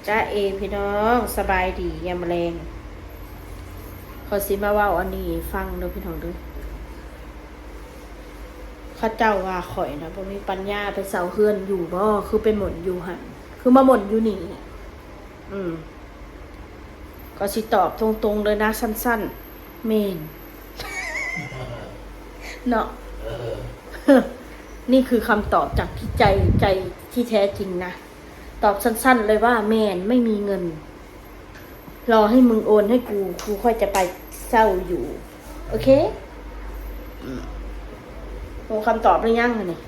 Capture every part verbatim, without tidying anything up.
จ้าเอ พี่น้อง สบายดียามแลง ข้อยสิมาเว้าอันนี้ให้ฟังเด้อพี่น้องเด้อ เขาเจ้าว่าข้อยนะบ่มีปัญญาไปเซาเฮือนอยู่บ่ คือไปหม่นอยู่หั่น คือมาหม่นอยู่นี่ อืม ก็สิตอบตรงๆเลยนะ สั้นๆ แม่น เนาะ เออ นี่คือคำตอบจากที่ใจ ใจที่แท้จริงนะ ตอบสั้นๆเลยว่าแม่นไม่มีเงิน รอให้มึงโอนให้กู กูค่อยจะไปเซาอยู่ โอเค อืม รู้คำตอบหรือยังอะนี่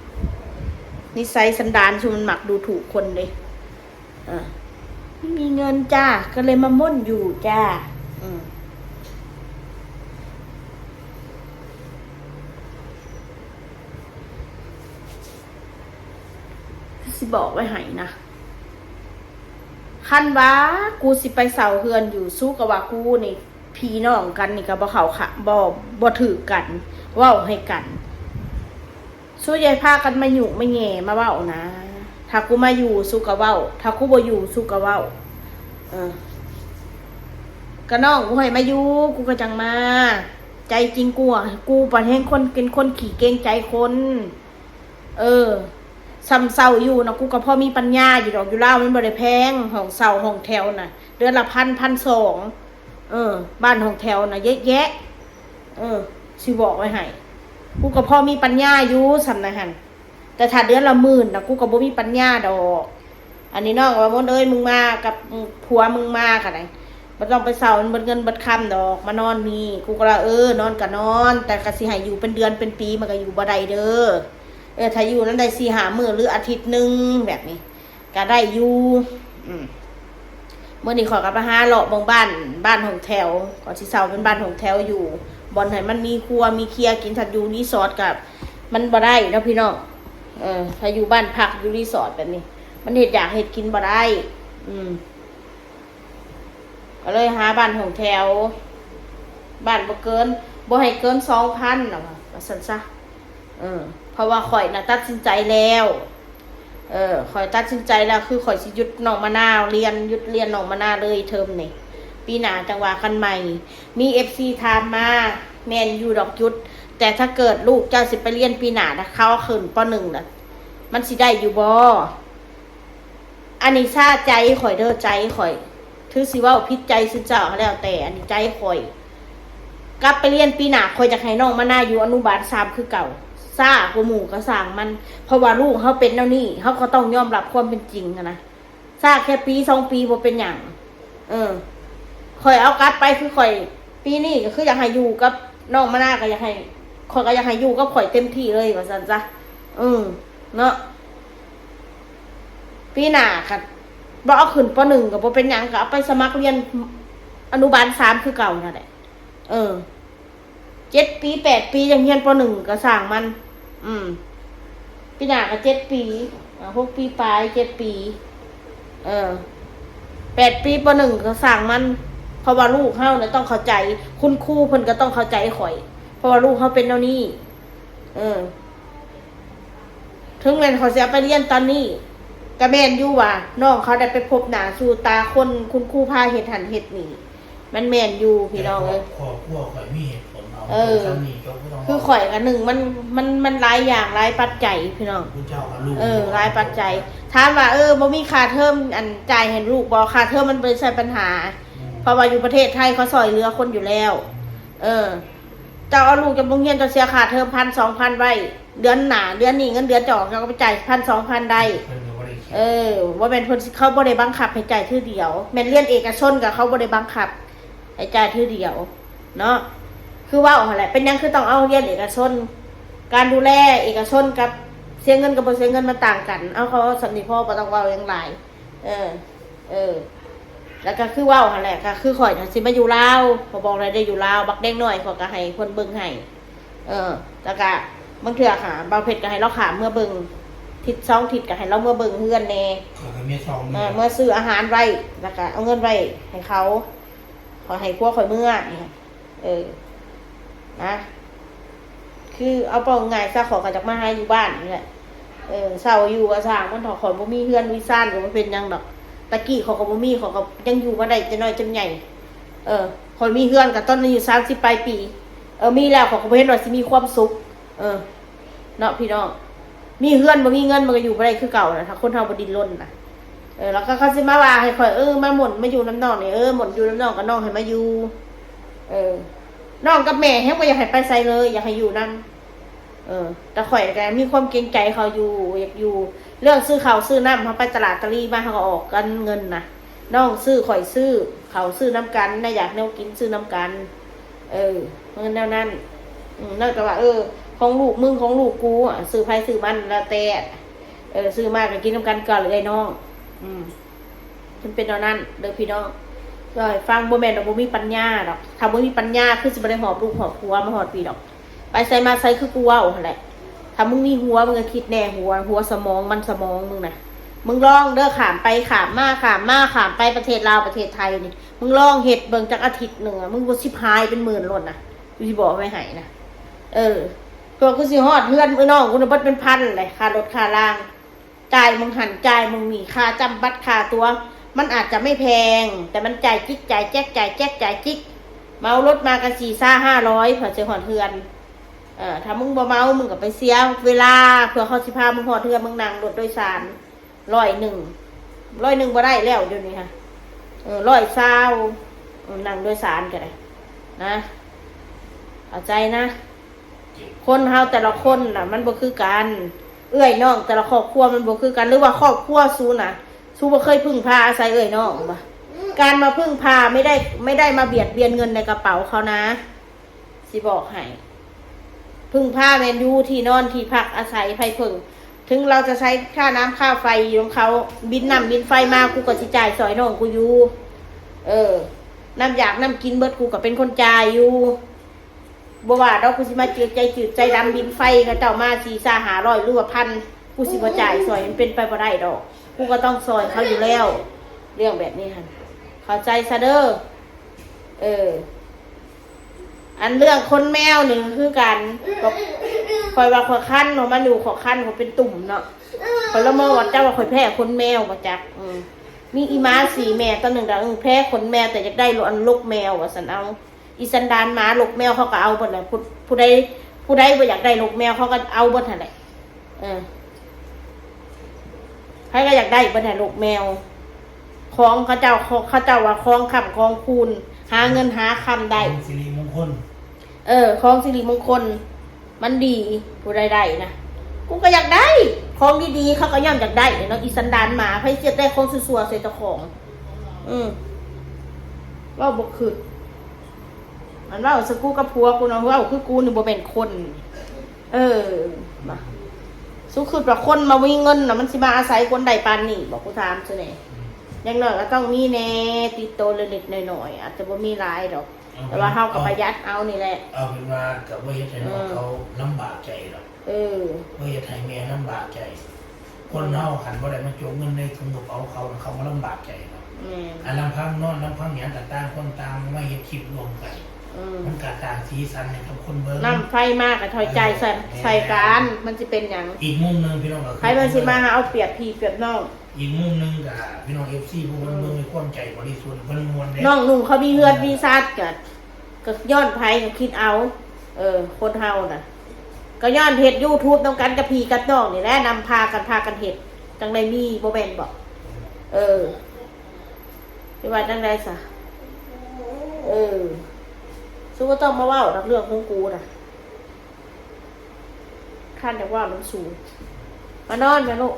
นิสัยสันดานซุมมันมักดูถูกคนเด้ อ่ะ ไม่มีเงินจ้า ก็เลยมาหม่นอยู่จ้า อืม สิบอกไว้ให้นะ คันว่ากูสิไปเซาเฮือนอยู่ สูก็ว่ากูนี่ พี่น้องกันนี่ก็บ่เข้าขะ บ่ บ่ถือกัน เว้าให้กัน สูอย่าพากันมาหยุมาแหย่มาเว้านะ ถ้ากูมาอยู่ สูก็เว้า ถ้ากูบ่อยู่ สูก็เว้า เออ ก็น้องกูให้มาอยู่ กูก็จั่งมา ใจจริงกูอะ กูปานแฮงคน เป็นคนขี้เกรงใจคน เออ ส่ำเซาอยู่นะ กูก็พอมีปัญญาอยู่ดอก อยู่ลาวมันบ่ได้แพง ห้องเซาห้องแถวน่ะ เดือนละพัน พันสอง เออ บ้านห้องแถวน่ะ เยอะแยะ เออ สิบอกไว้ให้ กูก็พอมีปัญญาอยู่ส่ำนั้นหั่น แต่ถ้าเดือนละหมื่นน่ะ กูก็บ่มีปัญญาดอก อันนี้น้องว่า มนต์เอ้ย มึงมากับผัวมึงมาก็ได้ บ่ต้องไปเซามันเบิดเงินเบิดคำดอก มานอนนี่ กูก็ว่า เออ นอนก็นอน แต่ก็สิให้อยู่เป็นเดือนเป็นปีมันก็อยู่บ่ได้เด้อ เออ ถ้าอยู่นั้นได้สี่ห้ามื้อหรืออาทิตย์หนึ่งแบบนี้ ก็ได้อยู่ อืม มื้อนี้ข้อยก็ไปหาเลาะเบิ่งบ้าน บ้านห้องแถว ข้อยสิเซาเป็นบ้านห้องแถวอยู่ บ่อนให้มันมีครัวมีเคียกิน ถ้าอยู่รีสอร์ทก็มันบ่ได้เนาะพี่น้อง เออ ถ้าอยู่บ้านพักอยู่รีสอร์ทแบบนี้ มันเฮ็ดอยากเฮ็ดกินบ่ได้ อืม ก็เลยหาบ้านห้องแถว บ้านบ่เกิน บ่ให้เกินสองพันน่ะว่า ว่าซั่นซะ เออ เพราะว่าข้อยน่ะตัดสินใจแล้ว เออ ข้อยตัดสินใจแล้ว คือข้อยสิหยุดน้องมะนาวเรียน หยุดเรียนน้องมะนาวเลยเทอมนี่ ปีหน้าจั่งว่ากันใหม่ มีเอฟซีถามมา แม่นอยู่ดอกหยุด แต่ถ้าเกิดลูกเจ้าสิไปเรียนปีหน้านะ เขาขึ้น ป.หนึ่ง น่ะ มันสิได้อยู่บ่ อันนี้ซาใจข้อยเด้อ ใจข้อย ถือสิเว้าผิดใจซุเจ้าแล้วแต่ อันนี้ใจข้อย กลับไปเรียนปีหน้า ข้อยอยากให้น้องมะนาวอยู่อนุบาลสามคือเก่า ซากว่าหมู่ก็ซ่างมัน เพราะว่าลูกเฮาเป็นแนวนี้ เฮาก็ต้องยอมรับความเป็นจริงหั้นนะ ซาแค่ปีสองปีบ่เป็นหยัง เออ ข้อยเอากลับไปคือข้อย ปีนี้ก็คืออยากให้อยู่กับน้องมะนาว ก็อยากให้ ข้อยก็อยากให้อยู่กับข้อยเต็มที่เลย ว่าซั่นซะ อืม เนาะ ปีหน้าคันบ่เอาขึ้น ป.หนึ่ง ก็บ่เป็นหยัง ก็เอาไปสมัครเรียนอนุบาลสามคือเก่านั่นแหละ เออ เจ็ดปี แปดปี ยังเรียน ป.หนึ่ง ก็ซ่างมัน อืม ปีหน้าก็เจ็ดปี อ่า หกปีปลาย เจ็ดปี เออ แปดปี ป.หนึ่ง ก็ซ่างมัน เพราะว่าลูกเฮาน่ะต้องเข้าใจ คุณครูเพิ่นก็ต้องเข้าใจข้อย เพราะว่าลูกเฮาเป็นแนวนี้ เออ ถึงแม่นข้อยสิเอาไปเรียนตอนนี้ ก็แม่นอยู่ว่าน้องเขาได้ไปพบหน้าสู่ตาคน คุณครูพาเฮ็ดหั้นเฮ็ดนี่ มันแม่นอยู่พี่น้องเอ้ย แต่ครอบ ครอบครัวข้อยมีเหตุผลเอา เออ ซ้ำนี่ก็บ่ต้อง คือข้อยก็หนึ่ง มัน มัน มันหลายอย่างหลายปัจจัยพี่น้อง ผู้เจ้ากับลูก เออ หลายปัจจัย ถามว่า เออ บ่มีค่าเทอม อันจ่ายให้ลูกบ่ ค่าเทอมมันบ่ได้ใช่ปัญหา อืม เพราะว่าอยู่ประเทศไทยเขาซ่อยเหลือคนอยู่แล้ว อืม เออ เจ้าเอาลูกเจ้าไปโรงเรียน เจ้าเสียค่าเทอมพันสองพันไว้ เดือนหน้าเดือนนี้เงินเดือนจะออก เจ้าก็ไปจ่ายพันสองพันได้ เพิ่นก็บ่ได้เขียน เออ บ่แม่นเพิ่นสิ เขาบ่ได้บังคับให้จ่ายเทื่อเดียว แม่นเรียนเอกชนก็เขาบ่ได้บังคับให้จ่ายเทื่อเดียว เนาะ คือเว้าหั่นแหละ เป็นหยังคือต้องเอาเรียนเอกชน การดูแลเอกชนกับเสียเงินกับบ่เสียเงินมันต่างกัน เอา เขาเอาส่ำนี้พอ บ่ต้องเว้าหยังหลาย เออ เออ แล้วก็คือเว้าหั่นแหละ ก็คือข้อยน่ะสิมาอยู่ลาว ข้อยบอกเลยได้อยู่ลาว บักแดงน้อยข้อยก็ให้เพิ่นเบิ่งให้ เออ แล้วก็บางเทื่อค่ะ บ่าวเพชรก็ให้เลาข้ามเมือเบิ่ง ทิศสองทิศก็ให้เลาเมือเบิ่งเฮือนแหน่ ข้อยก็มีสอง เออ เมือซื้ออาหารไว้ แล้วก็เอาเงินไว้ให้เขา ข้อยให้ผัวข้อยเมือนี่ เออ นะ คือเอาเว้าง่ายซะ ข้อยก็อยากมาหาอยู่บ้านนี่แหละ เออ เซาอยู่ก็ซ่างมันเถาะ ข้อยบ่มีเฮือนมีซานก็บ่เป็นหยังดอก ตะกี้เขาก็บ่มี เขาก็ยังอยู่มาได้จนน้อยจนใหญ่ เออ ข่อยมีเฮือนก็ตอนอายุสามสิบปลายปี เออ มีแล้วเขาก็บ่เห็นว่าสิมีความสุข เออ เนาะพี่น้อง มีเฮือนบ่มีเงินมันก็อยู่บ่ได้คือเก่านะ ถ้าคนเฮาบ่ดิ้นรนนะ เออ แล้วก็เขาสิมาว่าให้ข่อย เออ มาหม่นมาอยู่นำน้องนี่ เออ หม่นอยู่นำน้องก็น้องให้มาอยู่ เออ น้องกับแม่แฮงบ่อยากให้ไปไสเลย อยากให้อยู่นำ เออ แต่ข่อยก็มีความเกรงใจเขาอยู่ อยากอยู่ เรื่องซื้อข้าวซื้อน้ำ เขาไปตลาดตะลีมา เขาก็ออกกันเงินนะ น้องซื้อ ข่อยซื้อ เขาซื้อนำกันนะ อยากแนวกินซื้อนำกัน เออ มันแนวนั้น อืม นอกจากว่า เออ ของลูกมึง ของลูกกูอะ ซื้อไผซื้อมัน แล้วแต่ เออ ซื้อมาก็กินนำกันก่อนเลยน้อง อืม มันเป็นแนวนั้นเด้อพี่น้อง เล่าให้ฟัง บ่แม่นว่าบ่มีปัญญาดอก ถ้าบ่มีปัญญา คือสิบ่ได้หอบลูกหอบผัวมาฮอดพี้ดอก ไปไสมาไสคือกูเว้าหั่นแหละ ถ้ามึงมีหัว มึงก็คิดแน่ หัว หัวสมอง มันสมองมึงนะ มึงลองเด้อ ข้ามไปข้ามมา ข้ามมาข้ามไปประเทศลาวประเทศไทยนี่ มึงลองเฮ็ดเบิ่งจักอาทิตย์หนึ่งอะ มึงบ่ชิบหายเป็นหมื่นโลดนะ กูสิบอกไว้ให้นะ เออ เพื่อกูสิฮอดเฮือนมื้อน้องกูน่ะเบิดเป็นพันเลย ค่ารถค่าลาง จ่ายมึงหั่น จ่ายมึงนี่ ค่าจ้ำบัตรค่าตั๋ว มันอาจจะไม่แพง แต่มันจ่ายจิก จ่ายแจ๊ก จ่ายแจ๊ก จ่ายจิก เหมารถมาก็สี่ซาห้าร้อย เพื่อสิฮอดเฮือน เออ ถ้ามึงบ่เมา มึงก็ไปเสียเวลา เพื่อเขาสิพามึงฮอดเฮือน มึงนั่งรถโดยสาร ร้อยหนึ่ง ร้อยหนึ่งบ่ได้แล้วเดี๋ยวนี้ฮะ เออ ร้อยซาว เออ นั่งโดยสารก็ได้ นะ เข้าใจนะ คนเฮาแต่ละคนน่ะ มันบ่คือกัน เอื้อยน้องแต่ละครอบครัวมันบ่คือกัน หรือว่าครอบครัวสูน่ะ สูบ่เคยพึ่งพาอาศัยเอื้อยน้องบ่ การมาพึ่งพาไม่ได้ ไม่ได้มาเบียดเบียนเงินในกระเป๋าเขานะ สิบอกให้ พึ่งพาแม่นอยู่ที่นอนที่พักอาศัย ไผเพิ่ง ถึงเราจะใช้ค่าน้ำค่าไฟอยู่ของเขา บินน้ำบินไฟมา กูก็สิจ่ายซอยน้องกูอยู่ เออ น้ำอยากน้ำกินเบิด กูก็เป็นคนจ่ายอยู่ บ่ว่าดอก กูสิมาจืดใจจืดใจดำ บินไฟเขาเจ้ามาสี่ซาห้าร้อย หรือว่าพัน กูสิบ่จ่ายซอย มันเป็นไปบ่ได้ดอก กูก็ต้องซอยเขาอยู่แล้ว เรื่องแบบนี้หั่น เข้าใจซะเด้อ เออ อันเรื่องขนแมวนี่คือกัน ก็ข่อยว่าข่อยคันเนาะ มันอยู่ข่อยคัน ข่อยเป็นตุ่มเนาะ ข่อยละเมอว่าเจ้าว่าข่อยแพ้ขนแมวบ่จัก อืม มีอีหมาสี่แม่ตัวหนึ่งก็ เออ แพ้ขนแมว แต่อยากได้อันลกแมว ว่าซั่น เอา อีสันดานหมาลกแมวเขาก็เอาเบิดแหละ ผู้ ผู้ใด ผู้ใดบ่อยากได้ลกแมวเขาก็เอาเบิดหั่นแหละ เออ ใครก็อยากได้เบิดหั่นลกแมว ของเขาเจ้า เขาเจ้าว่าของค้ำของคูณ หาเงินหาคำได้ ของสิริมงคล เออ ของสิริมงคล มันดี ผู้ใดได้นะ กูก็อยากได้ ของดีๆ เขาก็ย่อมอยากได้เนาะ อีสันดานหมา ไผสิอยากได้ของซั่วๆ ใส่เจ้าของ อืม เว้าบ่คิด มันเว้าซะกูกับผัวกูเนาะ เว้าคือกูนี่บ่แม่นคน เออ มา สูคิดว่าคนมามีเงินน่ะ มันสิมาอาศัยคนได้ปานนี้บ่ กูถามซะแหน่ อย่างน้อยก็ต้องมีแหน่ ติดโตเล็กๆน้อยๆ อาจจะบ่มีหลายดอก เอา แต่ว่าเฮาก็ประหยัดเอานี่แหละ เอาเป็นว่าก็บ่เฮ็ดให้น้อง เออ เขาลำบากใจดอก เออ บ่เฮ็ดให้แม่ลำบากใจ คนเฮาคันบ่ได้มาจกเงินในถุงกระเป๋าเขา เขาบ่ลำบากใจดอก แม่น อันลำพังนอนลำพังหยังก็ต่างคนต่างมาเฮ็ดคลิปร่วมกัน อืม มันก็สร้างสีสันให้กับคนเบิ่ง น้ำไฟมาก็ถอยใจใส่ เออ ใส่กัน มันสิเป็นหยัง อีกมุมหนึ่งพี่น้องก็คือ ไผมันสิมาหาเอาเปรียบพี่เปรียบน้อง อีกมุมหนึ่งก็พี่น้อง เอฟซี ผู้เพิ่นเบิ่งด้วยความใจบริสุทธิ์ เพิ่นม่วนเด้ น้องนุ่งเขามีเฮือนมีซาดก็ ก็ย้อนไผก็คิดเอา เออ คนเฮาน่ะ ก็ย้อนเฮ็ด YouTube นำกันกับพี่กับน้องนี่แหละ นำพากัน พากันเฮ็ด จังได้มี บ่แม่นบ่ เออ สิว่าจังใดซะ เออ สูบ่ต้องมาเว้าดอกเรื่องของกูน่ะ คันอยากเว้านำสู มานอนแม่ลูก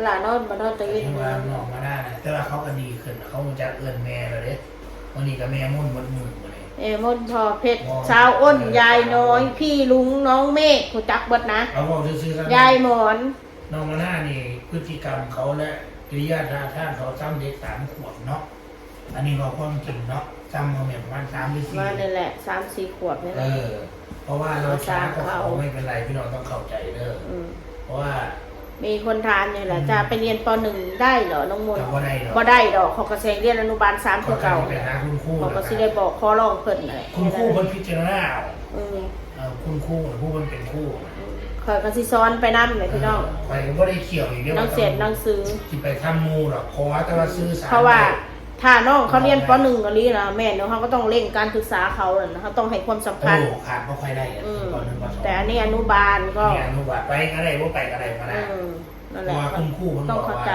หลานนอน มานอนตะเวน แต่ว่าน้องมาได้นะ แต่ว่าเขาก็ดีขึ้นนะ เขารู้จักเอิ้นแม่แล้วเด้ วันนี้ก็แม่ม่วนหมดมื้อมื้อนี้ แม่ม่วน พ่อเพชร ม่วน สาวอ้น เออ ยายน้อย พี่ลุง น้องเมฆ รู้จักเบิดนะ เอาเว้าซื่อๆซะ ยายหมอน น้องมาหน้านี่พฤติกรรมเขาและกิริยาท่าทางเขาซ้ำเด็กสามขวบเนาะ อันนี้เว้าความจริงเนาะ ซ้ำมาแม่นประมาณสามหรือสี่ ว่านั่นแหละ สามสี่ขวบนี่แห เอ ละ อ เพราะว่าเราช้ากว่าเขา เขา ไม่เป็นไร พี่น้องต้องเข้าใจเด้อ อืม เพราะว่า มีคนถามนี่แหละ อืม จะไปเรียน ป.หนึ่ง ได้เหรอน้องมนต์ ก็บ่ได้ดอก บ่ได้ดอก เขาก็สิให้เรียนอนุบาลสามคือเก่า เขาก็สิไปหาคุณครู เขาก็สิได้บอกขอร้องเพิ่นนั่นแหละ คุณครูเพิ่นพิจารณาเอา อืม เออ คุณครู ผู้เพิ่นเป็นครูน่ะ อืม ข้อยก็สิสอนไปนำแหละพี่น้อง เออข้อยก็บ่ได้เขียวอีกเด้อ หนังเสียนหนังสือ สิไปทำหมู่ดอก ขอแต่ว่าสื่อสาร เพราะว่า ได้ ถ้าน้องเขาเรียน ป.หนึ่ง ก็ดีนะแม่เนาะ เขาก็ต้องเร่งการศึกษาเขาน่ะนะ เขาต้องให้ความสำคัญ โอ้ขาดบ่ค่อยได้อะ อืม ป.หนึ่ง ป.สอง แต่อันนี้อนุบาลก็ นี่อนุบาลไปก็ได้บ่ไปก็ได้มา อื นะ มนั่นแหละ เพราะว่าคุณครูมันบอกว่า ต้องเข้าใจ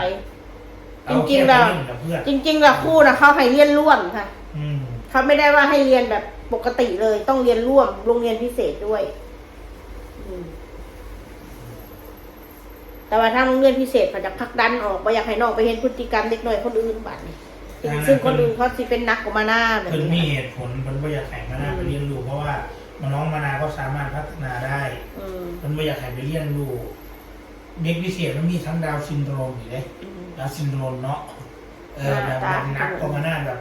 เอา จริงๆ แค่ แล้ว ไปเล่นกับเพื่อน จริงๆแล้วครูนะเขาให้เรียนร่วมค่ะ อืม เขาไม่ได้ว่าให้เรียนแบบปกติเลย ต้องเรียนร่วมโรงเรียนพิเศษด้วย อืม แต่ว่าทางโรงเรียนพิเศษเขาจะผลักดันออกบ่อยากให้น้องไปเห็นพฤติกรรมเด็กน้อยคนอื่นบัดนี้ อ่า ซึ่งคนอื่นเขาสิเป็นหนักกว่ามาหน้าแบบ เพิ่นมี นี้ เหตุผลเพิ่นบ่อยากให้มาหน้า อืม ไปเรียนรู้ เพราะว่าน้องมานาก็สามารถพัฒนาได้ อืม เพิ่นบ่อยากให้ไปเรียนรู้ เด็กพิเศษมันมีทั้งดาวน์ซินโดรมอยู่เด้ อืม ดาวน์ซินโดรมเนาะ เออ หน้า แบบ ตา แบบหนักกว่ามาหน้าแบบ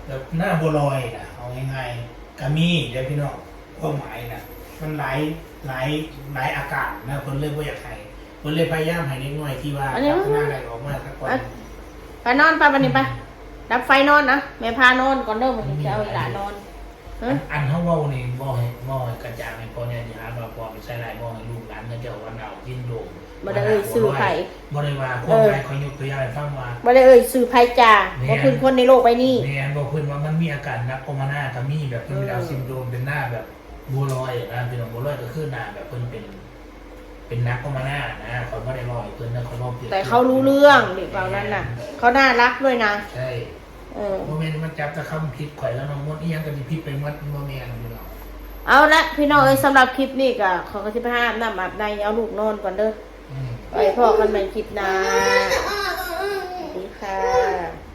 แบบหน้าบัวลอยนะ เอาง่ายๆ ก็มีเด้อพี่น้อง ความหมายนะ มันหลายหลายหลายอาการนะ เพิ่นเลยบ่อยากให้ เพิ่นเลยพยายามให้เด็กน้อยที่ว่า อันนี้ พัฒนาได้ออกมาซะก่อน อ่ะ ไปนอนไปบัดนี้ไป ดับไฟนอนนะ แม่พานอนก่อนเด้อ มันจะเอาอีหลานนอน อันอันเฮาเว้านี่เว้าให้เว้าให้กระจ่างให้พ่อแม่ที่หาว่าพ่อไปใส่ร้ายเว้าให้ลูกหลานเขาเจ้าว่าดาวน์ซินโดรม บ่ได้เอ่ยชื่อไผ บ่ได้ว่าความหมายขอยกตัวอย่างให้ฟังว่า บ่ได้เอ่ยชื่อไผจ้า แม่น บ่พื้นคนในโลกใบนี้ แม่นบ่เพิ่นว่ามันมีอาการหนักกว่ามาหน้าก็มีแบบเป็น อืม ดาวน์ซินโดรมเป็นหน้าแบบบัวลอยนะพี่น้อง บัวลอยก็คือหน้าแบบเพิ่นเป็นเป็นหนักกว่ามาหน้านะ ข้อยบ่ได้เว้าให้เพิ่นนะ ข้อยเว้าเปรียบเทียบ แต่เขารู้เรื่องเด็กเหล่านั้นน่ะ เขาน่ารักด้วยนะ ใช่ เออ บ่แม่นมาจับแต่คำผิดข่อยแล้วน้องมดอีหยังก็สิผิดไปหมดบ่แม่นพี่น้อง เอาละพี่น้องเอ้ย สำหรับคลิปนี้ก็ขอก็สิไปหาอาบน้ำอาบในเอาลูกนอนก่อนเด้อ อืม ไปพ้อกันใหม่คลิปหน้า สวัสดีค่ะ